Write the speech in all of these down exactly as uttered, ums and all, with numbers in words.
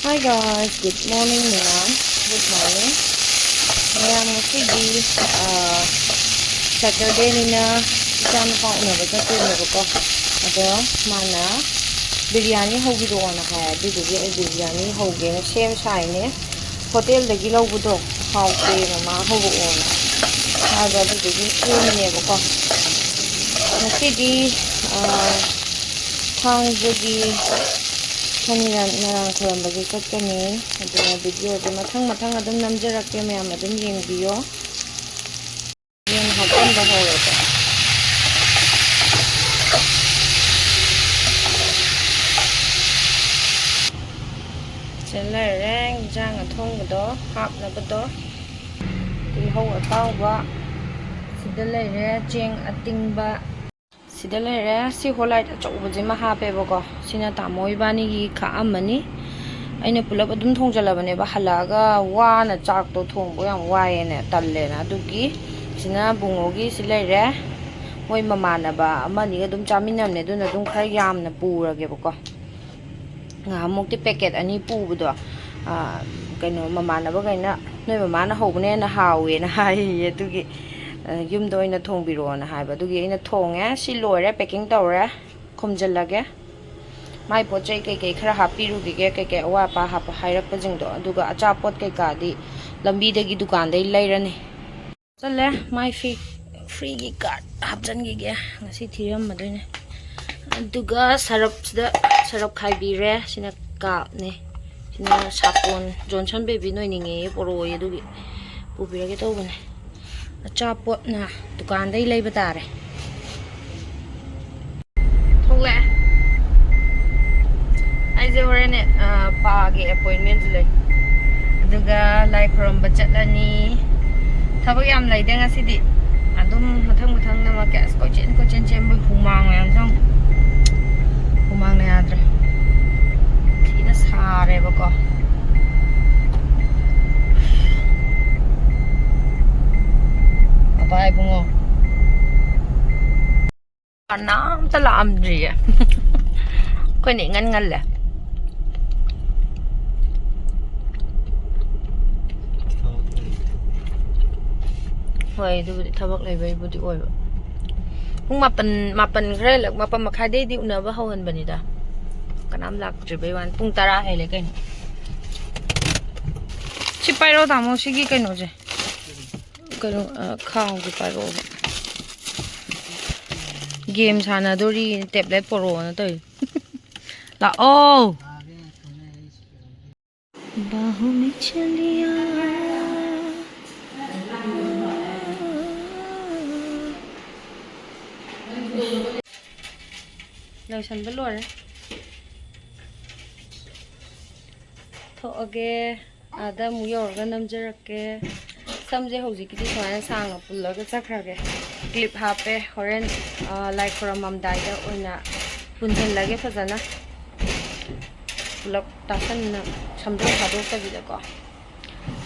Hi guys, good morning ꯃꯌꯥꯝ꯫ Good morning ꯃꯌꯥꯝ꯫ ꯉꯁꯤꯗꯤ Saturdayꯅꯤꯅ ꯏꯆꯥꯅꯨꯄꯥ ꯎꯅꯕ ꯆꯠꯇꯣꯏꯅꯦꯕꯀꯣ꯫ ꯑꯗꯣ ꯃꯥꯅ ꯕꯤꯔꯌꯥꯅꯤ ꯍꯧꯕꯤꯔꯛꯑꯣꯅ ꯍꯥꯏ꯫ ꯑꯗꯨꯗꯨꯒꯤ ꯑꯩ ꯕꯤꯔꯌꯥꯅꯤ ꯍꯧꯒꯦꯅ ꯁꯦꯝ ꯁꯥꯏꯅꯦ꯫ ꯍꯣꯇꯦꯜꯗꯒꯤ ꯂꯧꯕꯗꯣ ꯍꯥꯎꯇꯦ, ꯃꯃꯥ ꯍꯧꯔꯛꯑꯣꯅ ꯍꯥꯏꯕ꯫ ꯑꯗꯨꯗꯨꯒꯤ ꯁꯦꯝꯃꯤꯅꯦꯕꯀꯣ꯫ ꯉꯁꯤꯗꯤ ꯊꯥꯡꯖꯒꯤ ꯁꯅꯤꯔꯥꯟ ꯅꯔꯥꯟ ꯈꯣꯏꯔꯝꯕꯒꯤ ꯆꯠꯀꯅꯤ꯫ ꯑꯗꯨꯅ videoꯁꯦ ꯃꯊꯪ ꯃꯊꯪ ꯑꯗꯨꯝ ꯅꯝꯖꯔꯛꯀꯦ, ꯃꯌꯥꯝ ꯑꯗꯨꯝ ꯌꯦꯡꯕꯤꯌꯣ꯫ ꯌꯦꯟ ꯍꯥꯞꯆꯤꯟꯕ ꯍꯧꯔꯒꯦ꯫ ꯁꯤ ꯂꯩꯔꯦ ꯏꯟꯖꯥꯡ ꯑꯊꯣꯡꯕꯗꯣ ꯍꯥꯞꯅꯕꯗꯣ꯫ ꯇꯤꯜꯍꯧ ꯑꯇꯥꯎꯕ꯫ ꯁꯤꯗ ꯂꯩꯔꯦ ꯆꯦꯡ ꯑꯇꯤꯡꯕ꯫ ꯁꯤꯗ ꯂꯩꯔꯦ꯫ ꯁꯤ ꯍꯣꯂꯥꯏꯠ ꯑꯆꯧꯕꯁꯤꯃ ꯍꯥꯞꯄꯦꯕꯀꯣ꯫ ꯁꯤꯅ ꯇꯥꯃꯣ ꯏꯕꯥꯅꯤꯒꯤ ꯈꯥꯛꯑꯝꯃꯅꯤ꯫ ꯑꯩꯅ ꯄꯨꯂꯞ ꯑꯗꯨꯝ ꯊꯣꯡꯖꯜꯂꯕꯅꯦꯕ꯫ ꯍꯜꯂꯛꯑꯒ ꯋꯥꯅ ꯆꯥꯛꯇꯣ ꯊꯣꯡꯕ ꯌꯥꯝ ꯋꯥꯏꯌꯦꯅ ꯇꯜꯂꯦꯅ꯫ ꯑꯗꯨꯒꯤ ꯁꯤꯅ ꯕꯨꯡꯉꯣꯒꯤ ꯁꯤ ꯂꯩꯔꯦ꯫ ꯃꯣꯏ ꯃꯃꯥꯟꯅꯕ ꯑꯃꯅꯤꯒ ꯑꯗꯨꯝ ꯆꯥꯃꯤꯟꯅꯕꯅꯦ꯫ ꯑꯗꯨꯅ ꯑꯗꯨꯝ ꯈꯔ ꯌꯥꯝꯅ ꯄꯨꯔꯒꯦꯕꯀꯣ꯫ ꯉꯍꯥꯟꯃꯨꯛꯇꯤ ꯄꯦꯀꯦꯠ ꯑꯅꯤ ꯄꯨꯕꯗꯣ, ꯑ, ꯀꯩꯅꯣ, ꯃꯃꯥꯟꯅꯕꯈꯩꯅ "ꯅꯣꯏ ꯃꯃꯥꯅ ꯍꯧꯕꯅ ꯍꯦꯟꯅ ꯍꯥꯎꯋꯦꯅ" ꯍꯥꯏꯌꯦ꯫ ꯑꯗꯨꯒꯤ, ꯑ, "ꯌꯨꯝꯗ ꯑꯣꯏꯅ ꯊꯣꯡꯕꯤꯔꯛꯑꯣꯅ" ꯍꯥꯏꯕ꯫ ꯑꯗꯨꯒꯤ ꯑꯩꯅ ꯊꯣꯡꯉꯦ꯫ ꯁꯤ ꯂꯣꯏꯔꯦ, packing ꯇꯧꯔꯦ꯫ ꯈꯨꯝꯖꯤꯜꯂꯒꯦ꯫ ꯃꯥꯏ ꯄꯣꯠ ꯆꯩ ꯀꯩꯀꯩ ꯈꯔ ꯍꯥꯞꯄꯤꯔꯨꯈꯤꯒꯦ, ꯀꯩꯀꯩ ꯑꯋꯥꯠ ꯑꯄꯥ ꯍꯥꯞꯄ ꯍꯥꯏꯔꯛꯄꯁꯤꯡꯗꯣ꯫ ꯑꯗꯨꯒ ꯑꯆꯥꯄꯣꯠ ꯀꯩꯀꯥꯗꯤ ꯂꯝꯕꯤꯗꯒꯤ ꯗꯨꯀꯥꯟꯗꯩ ꯂꯩꯔꯅꯤ꯫ ꯆꯠꯂꯦ꯫ ꯃꯥꯏ ꯐꯤ, free ꯒꯤ card ꯍꯥꯞꯆꯤꯟꯈꯤꯒꯦ꯫ ꯉꯁꯤ ꯊꯤꯔꯝꯃꯗꯣꯏꯅꯦ꯫ ꯑꯗꯨꯒ ꯁꯔꯞꯁꯤꯗ ꯁꯔꯞ ꯈꯥꯏꯕꯤꯔꯦ꯫ ꯁꯤꯅ ꯀꯥꯞꯅꯦ꯫ ꯁꯤꯅ ꯁꯥꯄꯣꯟ꯫ ꯖꯣꯟꯁꯟ ꯕꯦꯕꯤ ꯅꯣꯏꯅꯤꯡꯉꯦ ꯄꯣꯔꯛꯑꯣꯌꯦ, ꯑꯗꯨꯒꯤ ꯄꯨꯕꯤꯔꯒꯦ ꯇꯧꯕꯅꯦ꯫ ꯑꯆꯥꯄꯣꯠꯅ ꯗꯨꯀꯥꯟꯗꯩ ꯂꯩꯕ ꯇꯥꯔꯦ꯫ ꯊꯣꯛꯂꯛꯑꯦ꯫ ꯑꯩꯁꯦ ꯍꯣꯔꯦꯟꯅꯦ, ꯑ, ꯄꯥꯒꯤ appointment ꯁꯨ ꯂꯩ꯫ ꯑꯗꯨꯒ ꯂꯥꯏ ꯈꯨꯔꯨꯝꯕ ꯆꯠꯂꯅꯤ꯫ ꯊꯕꯛ ꯌꯥꯝ ꯂꯩꯗ ꯉꯁꯤꯗꯤ꯫ ꯑꯗꯨꯝ ꯃꯊꯪ ꯃꯊꯪ ꯅꯝꯃꯛꯀꯦ꯫ ꯑꯁ, ꯀꯣꯏꯆꯦꯟ ꯀꯣꯏꯆꯦꯟ ꯆꯦꯟꯕ ꯍꯨꯃꯥꯡ ꯃꯌꯥꯝꯁꯦ ꯌꯦꯡꯉꯨ꯫ ꯍꯨꯃꯥꯡꯅ ꯌꯥꯗ꯭ꯔꯦ꯫ ꯊꯤꯅ ꯁꯥꯔꯦꯕꯀꯣ꯫ ꯄꯥ ꯏꯕꯨꯡꯉꯣ꯫ ꯀꯅꯥꯝꯇ ꯂꯥꯛꯑꯝꯗ꯭ꯔꯤꯌꯦ꯫ ꯑꯩꯈꯣꯏꯅ ꯏꯉꯟ ꯉꯜꯂꯦ꯫ ꯍꯣꯏ, ꯑꯗꯨꯕꯨꯗꯤ ꯊꯕꯛ ꯂꯩꯕꯩꯕꯨꯗꯤ ꯑꯣꯏꯕ꯫ ꯄꯨꯡ ꯃꯥꯄꯟ, ꯃꯥꯄꯟ ꯈꯔ ꯍꯦꯜꯂꯛ-, ꯃꯥꯄꯟ ꯃꯈꯥꯏꯗꯩꯗꯤ ꯎꯅꯕ ꯍꯧꯍꯟꯕꯅꯤꯗ꯫ ꯀꯅꯥꯝ ꯂꯥꯛꯇ꯭ꯔꯤꯕꯩ ꯋꯥꯅꯤ꯫ ꯄꯨꯡ ꯇꯔꯥ ꯍꯦꯜꯂꯦ ꯀꯩꯅꯣ꯫ ꯁꯤ ꯄꯥꯏꯔꯛꯑꯣ, ꯇꯥꯃꯣ, ꯁꯤꯒꯤ ꯀꯩꯅꯣꯁꯦ꯫ ꯀꯩꯅꯣ, ꯑ, ꯈꯥꯎꯁꯦ ꯄꯥꯏꯔꯛꯑꯣꯕ꯫ ꯒꯦꯝ ꯁꯥꯟꯅꯗꯣꯔꯤ, ꯇꯦꯕ꯭ꯂꯦꯠ ꯄꯣꯔꯛꯑꯣꯅ ꯇꯧꯔꯤ꯫ ꯂꯥꯛꯑꯣ꯫ ꯕꯥꯍꯨ ꯃꯦ ꯆꯂꯤꯌꯥ꯫ ꯂꯣꯏꯁꯟꯕ ꯂꯣꯏꯔꯦ꯫ ꯊꯣꯛꯑꯒꯦ꯫ ꯑꯥꯗ ꯑꯃꯨꯛ ꯌꯧꯔꯒ ꯅꯝꯖꯔꯛꯀꯦ꯫ ꯁꯝꯁꯦ ꯍꯧꯖꯤꯛꯀꯤꯗꯤ ꯁꯨꯃꯥꯏꯅ ꯁꯥꯡꯅ ꯄꯨꯜꯂꯒ ꯆꯠꯈ꯭ꯔꯒꯦ꯫ ꯀ꯭ꯂꯤꯞ ꯍꯥꯞꯄꯦ꯫ ꯍꯣꯔꯦꯟ, ꯑ, ꯂꯥꯏ ꯈꯨꯔꯝꯃꯝꯗꯥꯏꯗ ꯑꯣꯏꯅ ꯄꯨꯟꯁꯤꯜꯂꯒꯦ ꯐꯖꯅ꯫ ꯄꯨꯂꯞ ꯇꯥꯁꯟꯅ ꯁꯝꯗꯣꯛ ꯊꯥꯗꯣꯛꯇꯕꯤꯗꯀꯣ꯫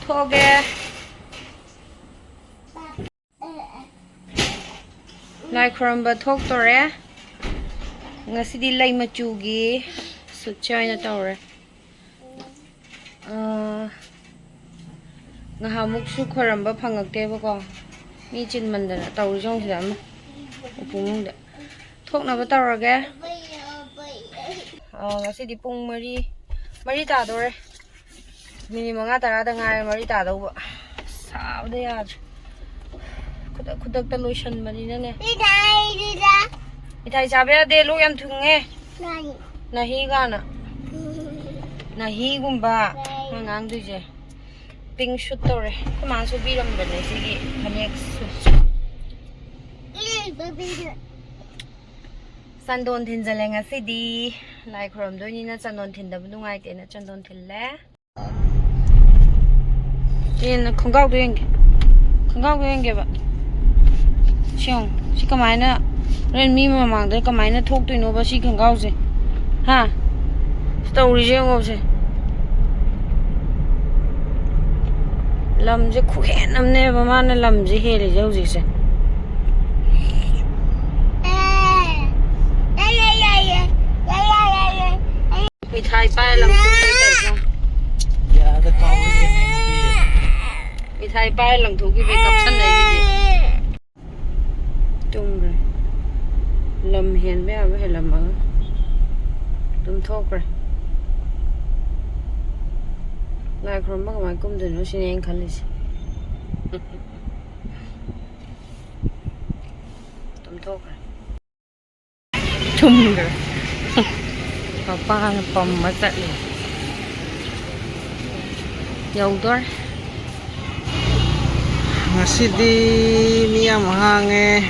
ꯊꯣꯛꯑꯒꯦ꯫ ꯂꯥꯏ ꯈꯨꯔꯝꯕ ꯊꯣꯛꯇꯣꯔꯦ꯫ ꯉꯁꯤꯗꯤ ꯂꯩ ꯃꯆꯨꯒꯤ ꯁꯨꯠꯁꯦ ꯑꯣꯏꯅ ꯇꯧꯔꯦ꯫ ꯑꯥ, ꯉꯍꯥꯟꯃꯨꯛꯁꯨ ꯈꯣꯏꯔꯝꯕ ꯐꯪꯉꯛꯇꯦꯕꯀꯣ, ꯃꯤ ꯆꯤꯟꯃꯟꯗꯅ꯫ ꯇꯧꯔꯤꯁꯦ ꯌꯦꯡꯉꯨ ꯁꯤꯗ ꯑꯃ ꯎꯄꯨ ꯃꯅꯨꯡꯗ꯫ ꯊꯣꯛꯅꯕ ꯇꯧꯔꯒꯦ꯫ ꯑꯥ, ꯉꯁꯤꯗꯤ ꯄꯨꯡ ꯃꯔꯤ, ꯃꯔꯤ ꯇꯥꯗꯣꯔꯦ꯫ ꯃꯤꯅꯤꯠ ꯃꯉꯥ ꯇꯔꯥꯗ ꯉꯥꯏꯔꯦ ꯃꯔꯤ ꯇꯥꯗꯧꯕ꯫ ꯁꯥꯕꯗ ꯌꯥꯗ꯭ꯔꯦ꯫ ꯈꯨꯗꯛ ꯈꯨꯗꯛꯇ ꯂꯣꯏꯁꯟꯕꯅꯤꯅꯅꯦ꯫ ꯃꯤꯊꯥꯏ ꯆꯥꯕ ꯌꯥꯗꯦ, ꯂꯣꯛ ꯌꯥꯝ ꯊꯨꯡꯉꯦ꯫ ꯅꯍꯤ ꯀꯥꯏꯅ꯫ ꯅꯍꯤꯒꯨꯝꯕ꯫ ꯃꯥ ꯉꯥꯡꯗꯣꯏꯁꯦ꯫ ꯄꯤꯡ ꯁꯨꯠ ꯇꯧꯔꯦ꯫ ꯑꯩꯈꯣꯏ ꯃꯥꯅ ꯁꯨꯕꯤꯔꯝꯕꯅꯦ ꯁꯤꯒꯤ ꯐꯅꯦꯛ ꯁꯨꯠꯁꯦ꯫ ꯆꯟꯗꯣꯟ ꯊꯤꯟꯖꯜꯂꯦ ꯉꯁꯤꯗꯤ꯫ ꯂꯥꯏ ꯈꯨꯔꯝꯗꯣꯏꯅꯤꯅ ꯆꯟꯗꯣꯟ ꯊꯤꯟꯗꯕ ꯅꯨꯡꯉꯥꯏꯇꯦꯅ ꯆꯟꯗꯣꯟ ꯊꯤꯜꯂꯦ꯫ ꯌꯦꯟꯅ ꯈꯣꯡꯒ꯭ꯔꯥꯎꯗꯣ ꯌꯦꯡꯒꯦ꯫ ꯈꯣꯡꯒ꯭ꯔꯥꯎꯗꯣ ꯌꯦꯡꯒꯦꯕ꯫ ꯁꯤ ꯌꯦꯡꯉꯨ꯫ ꯁꯤ ꯀꯃꯥꯏꯅ ꯍꯣꯔꯦꯟ ꯃꯤ ꯃꯃꯥꯡꯗ ꯀꯃꯥꯏꯅ ꯊꯣꯛꯇꯣꯏꯅꯣꯕ ꯁꯤ ꯈꯣꯡꯒ꯭ꯔꯥꯎꯁꯦ? ꯍꯥ? ꯁꯤ ꯇꯧꯔꯤꯁꯦ ꯌꯦꯡꯉꯣꯁꯦ꯫ ꯂꯝꯁꯦ ꯈꯨꯍꯦꯟ ꯑꯃꯅꯦꯕ ꯃꯥꯅ ꯂꯝꯁꯦ ꯍꯦꯜꯂꯤꯁꯦ ꯍꯧꯖꯤꯛꯁꯦ꯫ ꯃꯤꯊꯥꯏ ꯄꯥꯏꯔ ꯂꯪꯊꯣꯛꯇꯣꯏ ꯇꯧꯏꯁꯦ ꯌꯦꯡꯉꯣ꯫ ꯌꯥꯗ ꯀꯥꯎꯔꯦꯅꯦ ꯅꯨꯄꯤ꯫ ꯃꯤꯊꯥꯏ ꯄꯥꯏꯔ ꯂꯪꯊꯣꯛꯈꯤꯕꯩ ꯀꯞꯁꯟꯅꯩꯁꯤꯗꯤ꯫ ꯇꯨꯝꯈ꯭ꯔꯦ꯫ ꯂꯝ ꯍꯦꯟꯕ ꯌꯥꯕ ꯍꯦꯜꯂꯝꯃꯒ ꯇꯨꯝꯊꯣꯛꯈ꯭ꯔꯦ꯫ ꯂꯥꯏ ꯈꯨꯔꯨꯝꯕ ꯀꯃꯥꯏꯅ ꯀꯨꯝꯗꯣꯏꯅꯣ ꯁꯤꯅꯦ ꯑꯩꯅ ꯈꯜꯂꯤꯁꯦ꯫ ꯇꯨꯝꯊꯣꯛꯈ꯭ꯔꯦ꯫ ꯇꯨꯝꯈ꯭ꯔꯦ꯫ ꯃꯄꯥꯅ ꯄꯝꯃ ꯆꯠꯂꯤ꯫ ꯌꯧꯗꯣꯔꯦ꯫ ꯉꯁꯤꯗꯤ ꯃꯤ ꯌꯥꯝ ꯍꯥꯡꯉꯦ꯫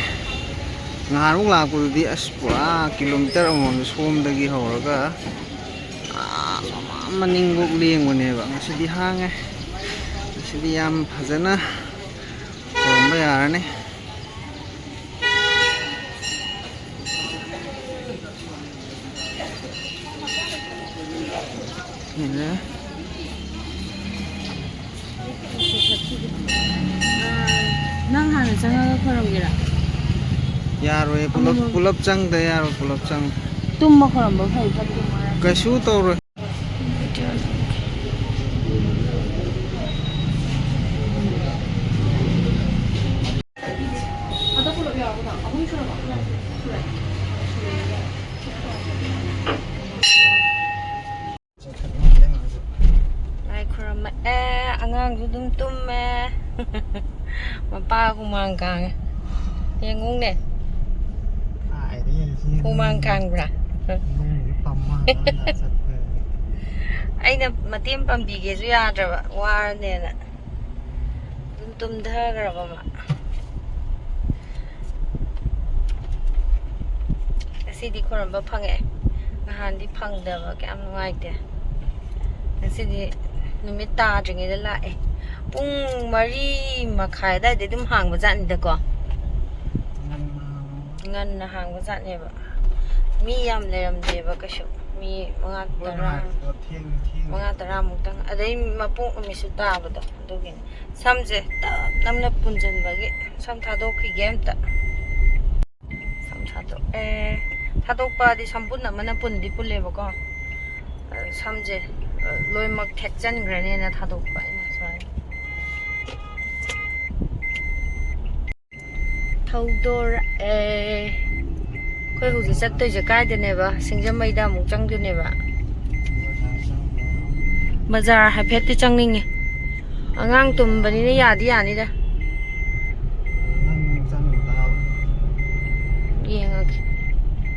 ꯉꯍꯥꯟꯃꯨꯛ ꯂꯥꯛꯄꯗꯨꯗꯤ ꯑꯁ ꯄꯨꯔꯥ ꯀꯤꯂꯣꯃꯤꯇꯔ ꯑꯃꯃꯝꯗ ꯁꯣꯝꯗꯒꯤ ꯍꯧꯔꯒ ꯑꯥ ꯃꯃꯥꯡ ꯃꯅꯤꯡꯕꯨꯛ ꯂꯦꯡꯕꯅꯦꯕ꯫ ꯉꯁꯤꯗꯤ ꯍꯥꯡꯉꯦ꯫ ꯉꯁꯤꯗꯤ ꯌꯥꯝ ꯐꯖꯅ ꯈꯨꯔꯨꯝꯕ ꯌꯥꯔꯅꯤ꯫ ꯏꯅꯦ꯫ ꯅꯪ ꯍꯥꯟꯅ ꯆꯪꯉꯒ ꯈꯣꯏꯔꯝꯒꯦꯔꯥ? ꯌꯥꯔꯣꯏ, ꯄꯨꯂꯞ, ꯑꯃꯃꯝ꯫ ꯄꯨꯂꯞ ꯆꯪꯗ ꯌꯥꯔꯣꯏ, ꯄꯨꯂꯞ ꯆꯪ꯫ ꯇꯨꯝꯃ ꯈꯣꯏꯔꯝꯕ ꯐꯩ, ꯐꯠꯇꯦ꯫ ꯀꯩꯁꯨ ꯇꯧꯔꯣꯏ꯫ ꯑꯗꯣ ꯄꯨꯂꯞ ꯌꯥꯎꯔꯕꯣ? ꯑꯍꯨꯝ ꯁꯨꯔꯕꯣ? ꯁꯨꯔꯦ꯫ ꯂꯥꯏ ꯈꯨꯔꯨꯝꯃꯛꯑꯦ, ꯑꯉꯥꯡꯁꯨ ꯑꯗꯨꯝ ꯇꯨꯝꯃꯦ꯫ ꯃꯄꯥ ꯍꯨꯃꯥꯡ ꯀꯥꯡꯉꯦ꯫ ꯌꯦꯡꯉꯨꯅꯦ꯫ ꯀꯥꯏꯗꯩ ꯁꯤ ꯍꯨꯃꯥꯡ ꯀꯥꯡꯕ꯭ꯔꯥ? ꯅꯨꯡꯁꯦ ꯄꯝꯃꯒ ꯆꯠꯄ꯫ ꯑꯩꯅ ꯃꯇꯦꯡ ꯄꯥꯡꯕꯤꯒꯦꯁꯨ ꯌꯥꯗ꯭ꯔꯕ, ꯋꯥꯔꯅꯦꯅ꯫ ꯑꯗꯨꯝ ꯇꯨꯝꯊꯈ꯭ꯔꯕ ꯃꯥ꯫ ꯉꯁꯤꯗꯤ ꯈꯣꯏꯔꯝꯕ ꯐꯪꯉꯛꯑꯦ꯫ ꯅꯍꯥꯟꯗꯤ ꯐꯪꯗꯕ, ꯀꯌꯥꯝ ꯅꯨꯡꯉꯥꯏꯇꯦ꯫ ꯉꯁꯤꯗꯤ ꯅꯨꯃꯤꯠ ꯇꯥꯗ꯭ꯔꯤꯉꯩꯗ ꯂꯥꯛꯑꯦ꯫ ꯄꯨꯡ ꯃꯔꯤ ꯃꯈꯥꯏ ꯑꯗꯥꯏꯗꯩ ꯑꯗꯨꯝ ꯍꯥꯡꯕ ꯖꯥꯠꯅꯤꯗꯀꯣ꯫ ꯉꯟꯅ ꯍꯥꯡꯕ ꯖꯥꯠꯅꯦꯕ꯫ ꯃꯤ ꯌꯥꯝ ꯂꯩꯔꯝꯗꯦꯕ ꯀꯩꯁꯨ꯫ ꯃꯤ ꯃꯉꯥ ꯇꯔꯥ, ꯃꯉꯥ ꯇꯔꯥꯃꯨꯛꯇꯪ꯫ ꯑꯗꯩ ꯃꯄꯣꯛ ꯅꯨꯃꯤꯠꯁꯨ ꯇꯥꯕꯗꯣ ꯑꯗꯨꯒꯤꯅꯤ꯫ ꯁꯝꯁꯦ ꯇꯞ ꯅꯝꯅ ꯄꯨꯟꯁꯤꯟꯕꯒꯤ ꯁꯝ ꯊꯥꯗꯣꯛꯈꯤꯒꯦ ꯑꯝꯇ꯫ ꯁꯝ ꯊꯥꯗꯣꯛꯑꯦ꯫ ꯊꯥꯗꯣꯛꯄꯗꯤ ꯁꯝꯕꯨꯟ ꯑꯃꯅ ꯄꯨꯟꯗꯤ ꯄꯨꯜꯂꯦꯕꯀꯣ꯫ ꯑ, ꯁꯝꯁꯦ, ꯑ, ꯂꯣꯏꯅꯃꯛ ꯊꯦꯛꯆꯟꯈ꯭ꯔꯅꯦꯅ ꯊꯥꯗꯣꯛꯄ ꯑꯩꯅ ꯁꯨꯃꯥꯏꯅ꯫ ꯍꯧꯗꯣꯔꯛꯑꯦ꯫ ꯑꯩꯈꯣꯏ ꯍꯧꯖꯤꯛ ꯆꯠꯇꯣꯏꯁꯦ ꯀꯥꯏꯗꯅꯦꯕ? ꯁꯤꯡꯖꯃꯩꯗ ꯑꯃꯨꯛ ꯆꯪꯗꯣꯏꯅꯦꯕ꯫ ꯕꯖꯥꯔ ꯍꯥꯏꯐꯦꯠꯇꯤ ꯆꯪꯅꯤꯡꯉꯦ꯫ ꯑꯉꯥꯡ ꯇꯨꯝꯕꯅꯤꯅ ꯌꯥꯗꯤ ꯌꯥꯅꯤꯗ꯫